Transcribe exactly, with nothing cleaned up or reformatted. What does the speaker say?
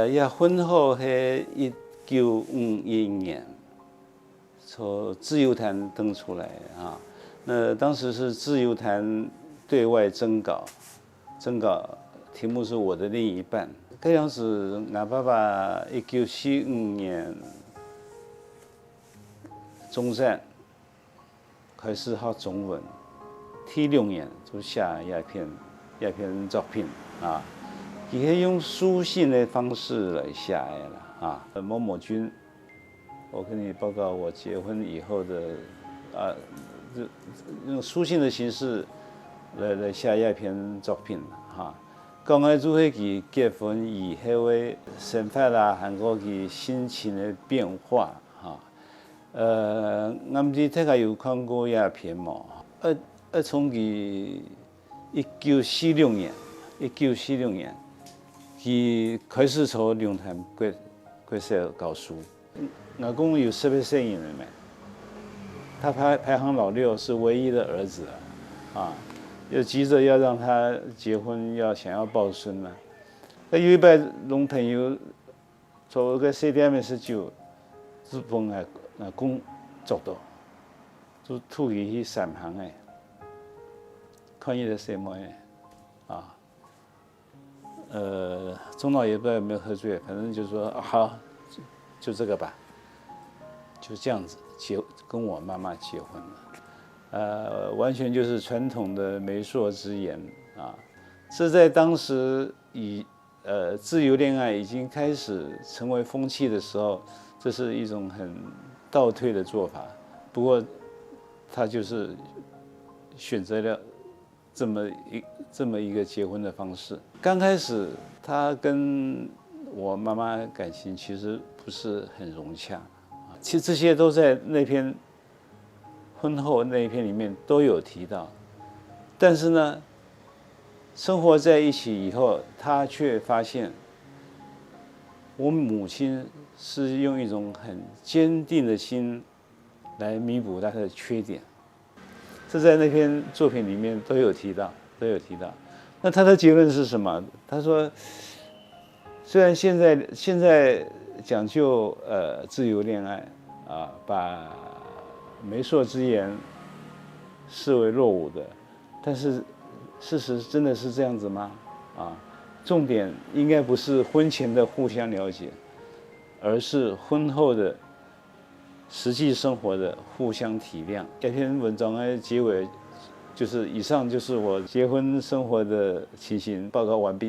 這婚後係一九五一年，從自由壇登出來啊。那當時是自由壇對外徵稿，徵稿題目是我的另一半。該樣時，𠊎爸爸一九四五年中山 開始學中文，第六年就寫這篇，這篇作品啊。佢係用書信个方式來寫个啦啊。某某君，我跟你報告我結婚以後的，啊，這，用書信的形式來，來寫這篇作品哈。講个就係佢結婚以後个生活啊，還過佢心情个變化哈。 呃，𠊎毋知大家有看過這篇無？呃，呃，從佢一九四六年，一九四六年，佢開始在龍潭國，國小教書。外公有十八歲人了沒？他排，排行老六，是唯一的兒子啊，啊，又急著要讓他結婚，要想要抱孫啊。那有一擺，攏朋友 做个細店个時節，就分𠊎，𠊎公捉到，就渡佢去三鄉个，看一个細妹个，啊，呃，鍾老爺不知道有沒有喝醉，反正就說，啊，好，就，就這個吧，就這樣子結，跟我媽媽結婚了。呃，完全就是傳統的媒妁之言啊，這在當時以 呃，自由戀愛已經開始成為風氣的時候，這是一種很倒退的做法。不過，他就是選擇了這麼一，這麼一個結婚的方式。剛開始，他跟我媽媽感情其實不是很融洽。其實這些都在那篇 婚後那一篇裡面都有提到。但是呢，生活在一起以後，他卻發現我母親是用一種很堅定的心來彌補她的缺點。這在那篇作品裡面都有提到，都有提到。那他的結論是什麼？他說，雖然現在，現在講究，呃，自由戀愛，啊，把媒妁之言視為落伍的，但是事實真的是這樣子嗎？啊，重點應該不是婚前的互相了解，而是婚後的 實際生活的互相體諒。這篇文章的結尾就是，以上就是我結婚生活的情形，報告完畢。